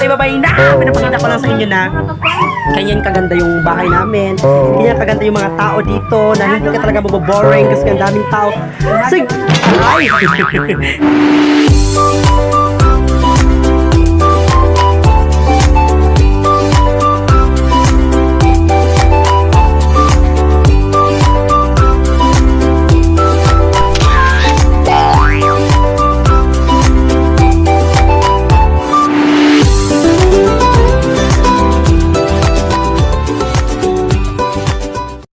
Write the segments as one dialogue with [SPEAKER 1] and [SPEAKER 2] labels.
[SPEAKER 1] Bye bye na! Pinapakita ko lang sa inyo na ganyan kaganda yung bahay namin. Ganyan kaganda yung mga tao dito na hindi ka talaga maboboring kasi ang daming tao. Sig! Ay!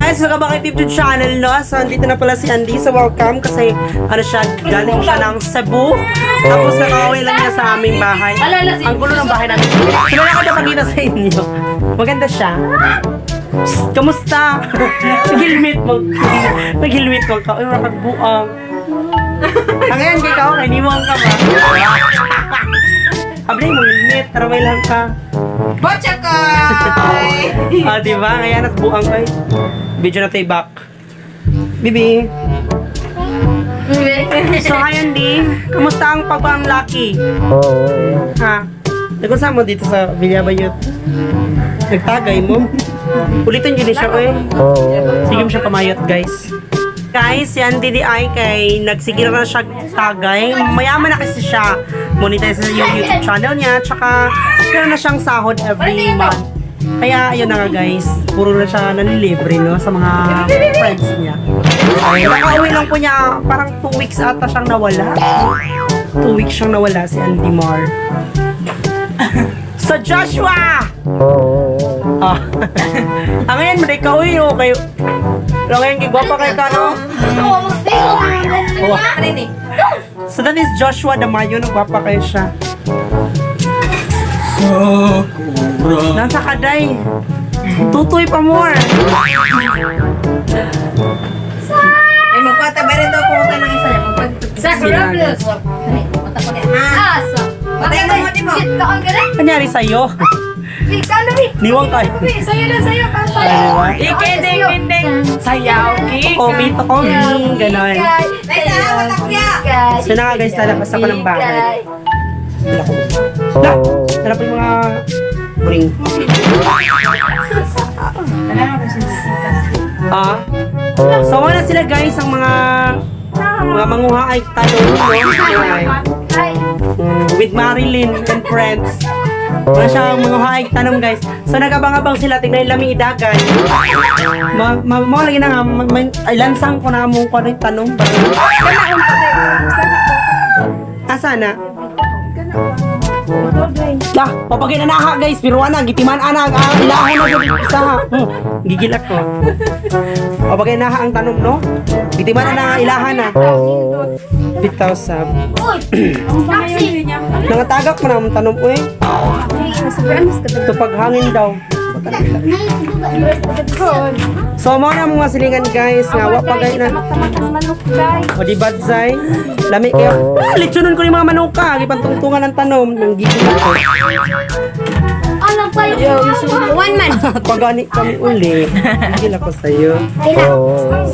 [SPEAKER 1] Guys, welcome back kay YouTube channel, no? So, andito na pala si Andy. So, welcome kasi, ano siya, galing siya ng Cebu. Tapos, nakauwi lang niya sa aming bahay. Ang gulo ng bahay namin. So, wala ko napakita sa inyo. Maganda siya. Psst, kamusta? Nag-helmet mo. Nag-helmet mo ka. Uy, makagbuang. Ang ngayon, kay ka, okay, niwang ka ba? Abli mo, helmet. Taraway lang ka.
[SPEAKER 2] Botcha kay!
[SPEAKER 1] Ah, di ba? Ngayon, at buang kay. Video na tayo back. Bibi. So, hi Andy. Kamusta ang pagpamlaki? Ha? Nagkunsa mo dito sa Villabayot? Nagtagay mo? Ulitin yun siya, oy. Sige mo siya pamayot, guys. Guys, si Andy di ay kay nagsigil na siya tagay. Mayaman na kasi siya. Monetize na yung YouTube channel niya. Tsaka, meron na siyang sahod every month. Kaya, ayun na nga guys. Puro na siya nanilibre, no? Sa mga friends niya. Ayun, nakauwi lang po niya. Parang 2 weeks ata siyang nawala. 2 weeks siyang nawala si Andy Mar. So, Joshua! Ah. Ang ngayon, may ka, uy, okay. Pero ngayon, gigwapa kay ka, no? Oh. So that is Joshua Damayo, no? Gwapa kayo siya.
[SPEAKER 3] Sakura.
[SPEAKER 1] Nasa kaday. Tutoy pa more.
[SPEAKER 2] Ay, magpata ba rin daw kung ng isa niya?
[SPEAKER 4] Sakura Plus. Asa.
[SPEAKER 2] Patay mo mo, di mo.
[SPEAKER 4] Shit, kaon ka na.
[SPEAKER 1] Kanyari sa'yo.
[SPEAKER 4] Ikaw na, Bi.
[SPEAKER 1] Niwang kayo.
[SPEAKER 4] Bi, sa'yo na, sa'yo. Para sa'yo.
[SPEAKER 1] Ikinding,
[SPEAKER 5] Sayaw, kika.
[SPEAKER 1] Tokomi, tokomi. Ganon. So na nga guys, lalabas ako ng bahay. Wala ko. La! Tara po yung mga buring. Ah. So wala sila guys ang mga manguha ay talong, no?
[SPEAKER 4] Ay,
[SPEAKER 1] With Marilyn and friends. Wala siyang mga haig tanong guys. So nagabang-abang sila tingnan lami idagan. Ma ma mo lagi na nga ay lansang ko na mo ko ano yung tanong. Asa na? Lah, papagay na naha guys, pero ana gitiman ana ang ilahon na gyud isa ha. Gigil ako. Papagay na ang tanong no. Gitiman ana ang ilahan na. Bitaw sab.
[SPEAKER 4] Uy, taxi.
[SPEAKER 1] Nangatagak mo na ang tanong uy. Ito paghangin daw. So mo na mga silingan guys nga wa pa gay na. O di badzay. Lami kayo. Ah, litsunon ko ni mga manuka gipantungtungan ng tanom nang gigil ako.
[SPEAKER 4] Ano pa yung
[SPEAKER 2] One man.
[SPEAKER 1] Pagani kami uli. Gigil ako sa iyo.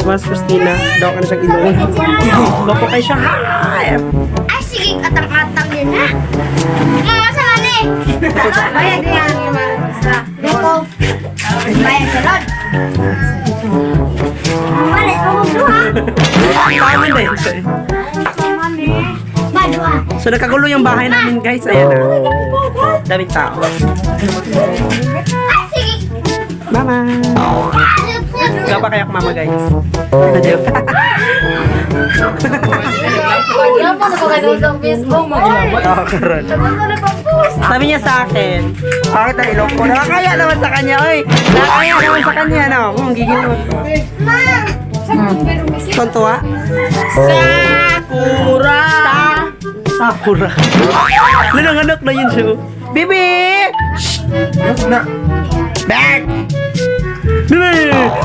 [SPEAKER 1] Mas Christina, daw ka na siyang ilong. Loko kay siya. Hi!
[SPEAKER 4] Ay, sige, atang-atang yun ha. Mga sa mani.
[SPEAKER 2] Bayad yan.
[SPEAKER 4] Deko.
[SPEAKER 2] Bayad sa lord.
[SPEAKER 4] Mali, ako duha.
[SPEAKER 1] Tama na yun siya.
[SPEAKER 4] Ba, duha.
[SPEAKER 1] So nakagulo yung bahay namin guys. Ayan na. Daming tao.
[SPEAKER 4] Ay, sige.
[SPEAKER 1] Mama! Gaba kaya ako mama guys.
[SPEAKER 4] Wala pa sa pagkakas Facebook mo.
[SPEAKER 1] Oo, karon. Sabi niya sa akin, bakit ang ilong ko? Nakakaya naman sa kanya, oy! Nakakaya naman sa kanya, no? Gigil naman ko. Tontuwa?
[SPEAKER 5] Sakura.
[SPEAKER 1] Sakura. Nananganak na yun siya. Bibi! Shh!
[SPEAKER 3] Na.
[SPEAKER 1] Back! Bibi!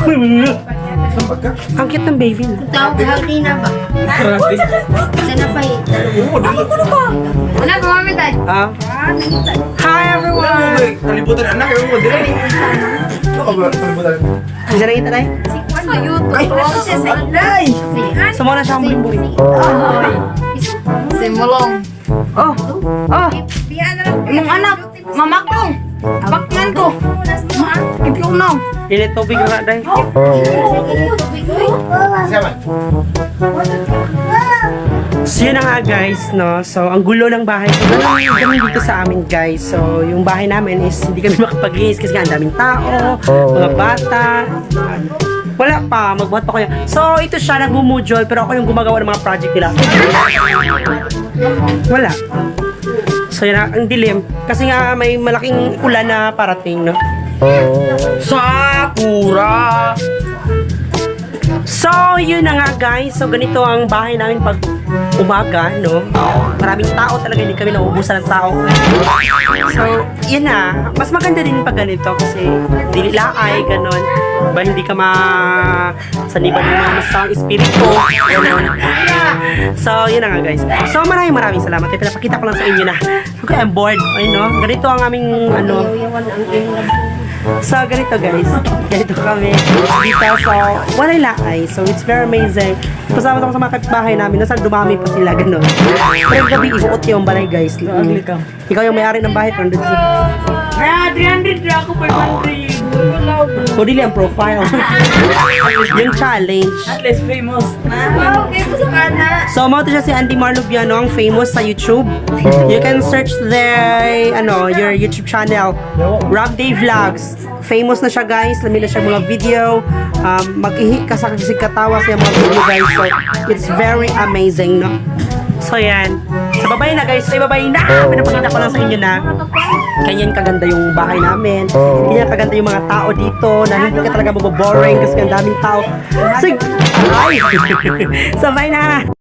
[SPEAKER 1] Bibi! Ang cute ng baby. No?
[SPEAKER 2] Tawag hati na ba?
[SPEAKER 3] Grabe.
[SPEAKER 2] Sana pa eh.
[SPEAKER 4] Wala pa mami tayo.
[SPEAKER 1] Ah. Hi everyone!
[SPEAKER 3] Kalibutan anak, ewan ko dire. Ano ka ba? Kalibutan.
[SPEAKER 1] Isa na kita tayo?
[SPEAKER 4] Sa YouTube.
[SPEAKER 2] Ay!
[SPEAKER 1] Sumama na siya ang buring-buring.
[SPEAKER 4] Simulong.
[SPEAKER 2] Oh! Oh! Yung anak! Mama ko. Bakman ko. Itlog no.
[SPEAKER 1] Ini tubig nga day.
[SPEAKER 3] Siya man.
[SPEAKER 1] So yun na nga guys, no? So ang gulo ng bahay. So ganun, ganun dito sa amin, guys. So yung bahay namin is hindi kami makapaglinis kasi nga ang daming tao, mga bata. Wala pa, magbuhat pa ko yan. So ito siya, nagmumujol, pero ako yung gumagawa ng mga project nila. Wala. So yun na, ang dilim. Kasi nga may malaking ulan na parating, no? Sakura! So, yun na nga guys. So, ganito ang bahay namin pag umaga, no? Maraming tao talaga, hindi kami naubusan ng tao. So, yun na. Mas maganda din pag ganito kasi dililaay, ganon. Ba, hindi ka masaniban ng mga masamang espiritu. Ganon. So, yun na nga guys. So, maraming maraming salamat. Kaya pinapakita ko lang sa inyo na, okay, I'm bored. Ay, no? Ganito ang aming, ano, so, ganito guys. Ganito kami dito. So, walay laay. So, it's very amazing. Pasalamat ako sa mga kapitbahay namin. Nasa dumami pa sila, ganun. Pero gabi, ihuot yung balay, guys. Ikaw yung may-ari ng bahay. Pero nandun
[SPEAKER 2] Ah, 300 ra ako, 500.
[SPEAKER 1] So, dili ang profile. Yung challenge.
[SPEAKER 2] At least famous.
[SPEAKER 4] Wow, okay po sa kana.
[SPEAKER 1] So, mo to siya si Andy Marlubiano, ang famous sa YouTube. You can search their, ano, your YouTube channel, Rob Day Vlogs. Famous na siya, guys. Lami na siya mga video. Mag-ihi ka sa kasi katawa sa mga video, guys. So, it's very amazing, no? So, yan. So, babay na, guys. Ay, babay na! Pinapakita ko lang sa inyo na ganyan kaganda yung bahay namin. Ganyan kaganda yung mga tao dito na hindi ka talaga maboboring kasi ang daming tao. Sig! Ay! Sabay na!